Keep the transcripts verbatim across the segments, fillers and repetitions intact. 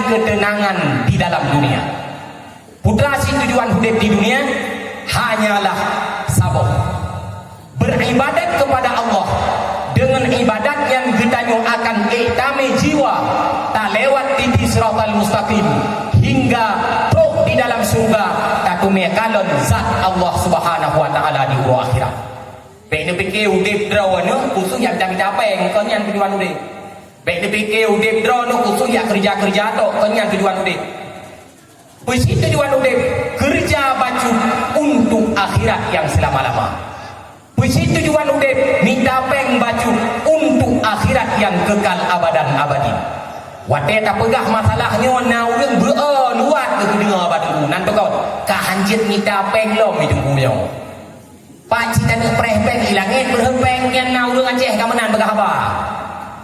ketenangan di dalam dunia. Putra si tujuan udeb di dunia hanyalah saboh. Beribadat kepada Allah dengan ibadat nyang geutanyoe akan ék tamé jiwa talewat titi siratal mustaqim hingga trok di dalam syurga tateumé kalon zat Allah Subhanahu wa Taala di uroe akhirat. Bék neupike udeb droeneuh khusus nyang mita-mita péng, kon nyan tujuan udeb. Bék neupike udeb droeneuh khusus nyang keureuja-keureuja tok, kon nyan tujuan udeb. Peue cit tujuan udeb? Keureuja bacut untuk akhirat nyang seulama-lama. Peue cit tujuan udeb? Mita péng bacut untuk akhirat nyang kekal abadan abadi. Watée tapeugah masalah nyoe na ureuëng beu-o luwat geudeungoe bak teungku, nan teuka ka hanjeuet mita péng lom di teungku nyoe. Pat cit taneuk preh péng i langét beuheueng péng nyan na ureuëng Aceh ka meunan peugah haba.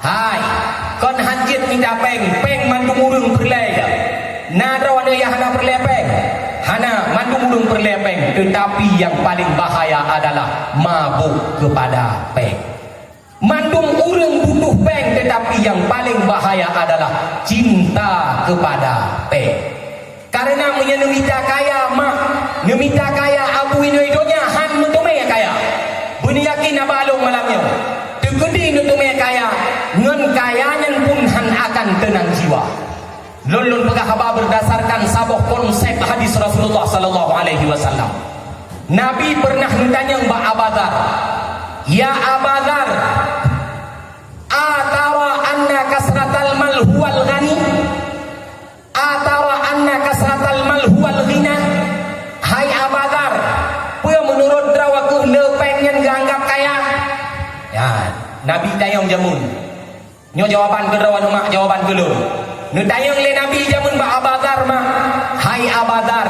Hai, kon hanjeuet mita péng, péng mandum ureuëng peureulée ya. Na droeneuh nyang hana peureulée péng? Hana, mandum ureuëng peureulée péng, teutapi nyang paleng bahaya adalah mabök keupada péng. Mandum ureuëng butuh péng, teutapi nyang paleng bahaya adalah cinta keupada péng. Kareuna meunyoe neumita kaya mak, neumita kaya abu inoe donya han meuteumé kaya. Beuneuyakin haba lôn malam nyoe, teukeudi neuteumé kaya, ngon kaya nyan pun han akan teunang jiwa. Lôn, lôn peugah haba beurdasarkan saboh konsep hadis Rasulullah sallallahu alaihi wasallam. Nabi peureunah neutanyong bak Aba Dzar, "Ya Aba Dzar, atara anna kasratal mal huwal ghani?" Atara anna kasratal mal huwal ghina? Hai Aba Dzar, peue meunurot droe keuh le péng nyan geuanggab kaya? Ya, Nabi tanyong jameun. Nyoe jawaban keu droe, nyoe mak jawaban keu lôn. Neutanyong lé Nabi jameun bak Aba Dzar mak, "Hai Aba Dzar,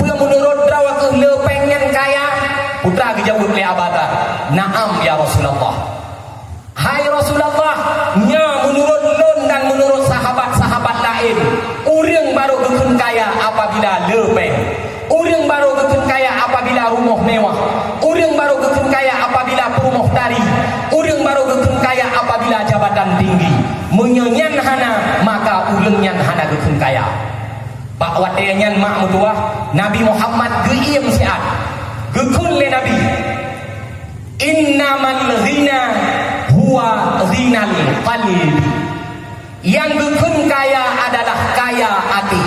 peue meunurot droe keuh le péng nyan kaya?" Putra geujaweueb lé Aba Dzar, "Na'am ya Rasulullah." Hai Rasulullah, nyoe meunurot lôn dan meunurot sahabat-sahabat laén, ureuëng barô geukheun kaya apabila le péng. Ureuëng barô geukheun kaya apabila rumoh mewah. Ureuëng barô geukheun kaya apabila peurumoh tari. Ureuëng barô geukheun kaya apabila jabatan tinggi. Meunyoe nyan hana, maka ureuëng nyan hana geukheun kaya. Bak watée nyan mak meutuwah, Nabi Muhammad geuiem siat. Geukheun lé Nabi, "Innamal ghina huwa ghinal qalbi." Nyang geukheun kaya adalah kaya até.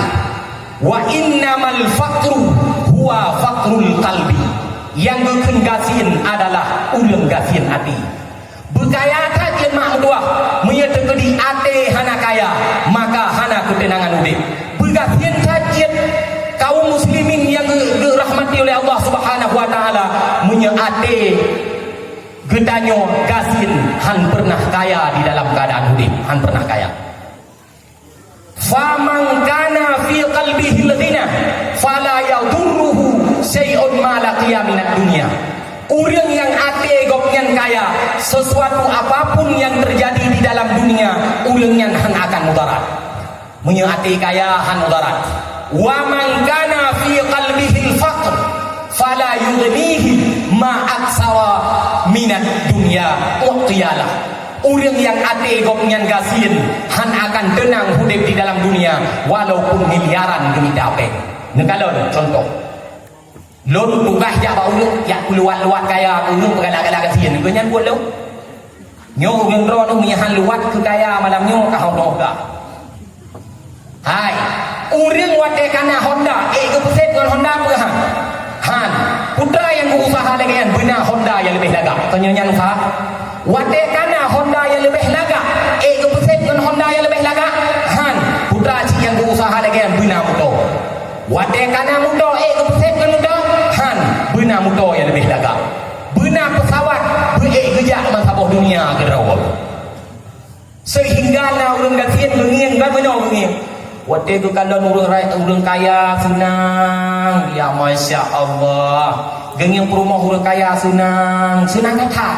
"Wa innamal faqru huwa faqrul qalbi." Nyang geukheun gasien adalah ureuëng gasien até. Beukaya that jeuet mak meutuwah, meunyoe teukeudi até hana kaya, maka hana keuteunangan udeb. Beugasien that jeuet kaum muslimin nyang geu-, geurahmati oleh Allah Subhanahu wa Taala, meunyoe até geutanyoe gasien han peureunah kaya di dalam keuadaan udeb, han peureunah kaya. "Faman kana fi qalbihil ghina, fala yadurruhu syai'un ma laqiya minad dunya." Ureuëng nyang até gobnyan kaya, sesuatu apapun nyang teujadi di dalam dunia, ureuëng nyan hana akan mudarat. Meunyoe até kaya, hana mudarat. "Wa man kana fi qalbihil faqr, fala yughnihi ma aksara minad dunya u'tiyalah." Ureuëng nyang até gobnyan gasien, han akan teunang udeb di dalam dunia, walaupun miliaran geumita péng. Neukalon contoh. Lôn tugaih jak bak ureuëng, jak peuluwat-luwat kaya, ureuëng peugalak-galak gasien, gobnyan buet lôn. Nyoe ureuëng droeneuh meunyoe han luwat keu kaya malam nyoe, ka hom noh ka. Hai, ureuëng watée kana Honda, ék geupeuset ngon Honda peue han? Han. Putra nyang geuuseuha lagée nyan beuna Honda nyang leubeh lagak. Kon nyoe nyan useuha? Watée kana Honda nyang leubeh lagak, ék geupeuset ngon Honda nyang leubeh lagak? Han. Putra cit nyang geuuseuha lagée nyan beuna moto. Watée kana moto, ék geupeuset ngon moto? Han. Beuna moto nyang leubeh lagak. Beuna peusawat, beu ék geujak bansaboh dunia keudroe. Seuhingga na ureuëng gasien geungieng, ban meunyoe geungieng. Watée geukalon ureuëng rai-, ureuëng kaya seunang, ya masya Allah. Geungieng peurumoh ureuëng kaya seunang, seunang that.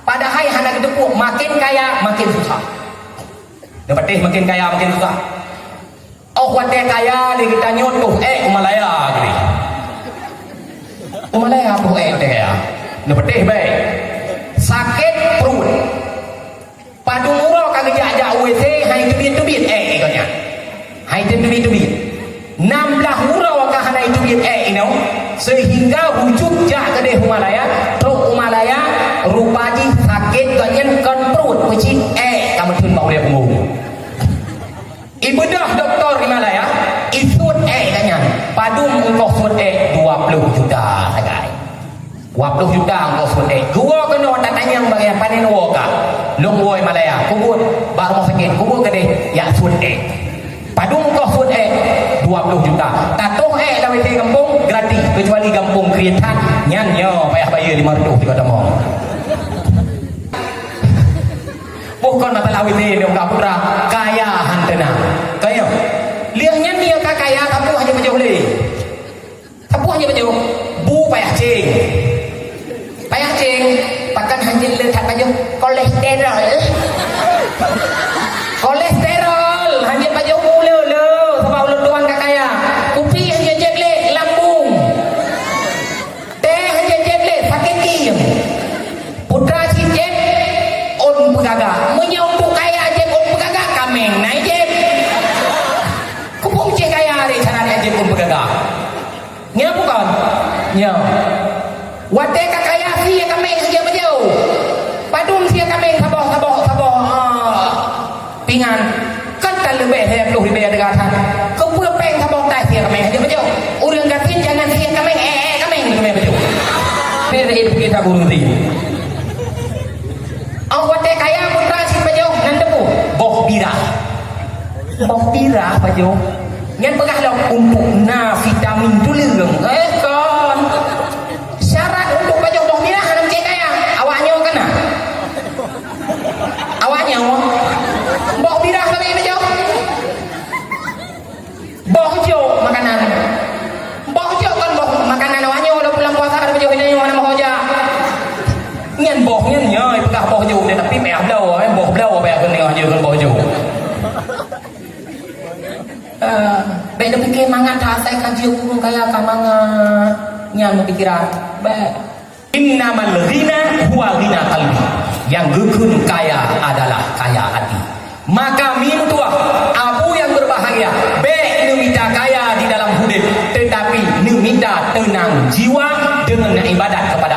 Padahai hana geuteupeue, makin kaya, makin susah. Neupatéh makin kaya, makin susah. Oh watée kaya lé geutanyoe toh ék u Malaya geuh. U Malaya toh ék watée kaya. Neupatéh bék. Sakét pruet. Padum uroe ka geujak-jak U W C, hai teubiet-teubiet ék gobnyan. Hai Ék inong, seuhingga wujud jak keudeh u Malaya, trok u Malaya, rupa jih sakét gobnyan kon pruet, peucit ék ka meutheun bak ulèe punggong. Ibeudôh dokto di Malaya, isuet ék gobnyan. Padum ongkoh suet ék? Dua ploh juta sagai. Dua ploh juta ongkoh suet ék. Geuwoe keunoe tatanyong bak gobnyan, "Pané neuwoe kah?" "Lôn woe Malaya." "Keubuet bak rumoh sakét?" "Keubuet keudeh jak suet ék." "Padum ongkoh suet ék?" "Dua ploh juta." "Tatoh ék lam W C gampông?" "Gratis, keucuali gampông kriet that, nyan nyoe payah bayeue limong reutôh sigoe tamong." Bukon masalah W C lôn ka putra, kaya han teunang. Kaya. Lheueh nyan meunyoe ka kaya, sapeue hana pajoh lé. Sapeue hana pajoh? Bu payah céng. Payah céng, pakon hanjeuet le that pajoh? Kolesterol. Kolesterol, hanjeuet pajoh bu le, le, sabab ulôn tuan ka kaya. Kupi hanjeuet jép le, lambung. Teh hanjeuet jép le, sakét kiem. Putra cit jép ôn peugagak. Meunyoe untuk kaya jép ôn peugagak, kaméng na jép. Keupeue cit kaya lé cara jép ôn peugagak? Nyoe bukon? Nyoe. Watèe ka kaya sie kaméng hanjeuet pajoh. Padum sie kaméng saboh, saboh, saboh, ah, pingan. Kan ka leubeh lhèe ploh ribèe teuga that. Keupeue péng saboh tai sie kaméng hanjeuet pajoh? Ureueng gasien jangan sie kaméng, ék, ék kaméng leubeh pajoh. Pih rait bukét that guru tadi. Awak watèe kaya putra cit pajoh nan teupeu. Boh birah. Boh birah pajoh. Nyan peugah lom untuk na vitamin tuleueng. Eh, kon. Syarat untuk pajoh boh birah hana cit kaya. Awak nyoe kana. Awak nyoe. Boh birah kami pajoh. Boh jok makanan. Boh jok kon boh makanan awak nyoe, walaupun lam puasa ka pajoh nyoe, mana boh jok. Nyan boh nyan nyoe, peugah boh jok dia, tapi payah bloe, eh, boh bloe payah keuneuk nyoe kon boh jok. Ah, bèk neupike mangat that asai ka jeuet ureueng kaya ka mangat. Nyan meupikiran. Bèk. Innamal ghina huwa ghina qalbi. Nyang geukheun kaya adalah kaya até. Maka meutuah, abu nyang berbahagia, bèk neumita kaya di dalam udép, tetapi neumita teunang jiwa deungon ibadat kepada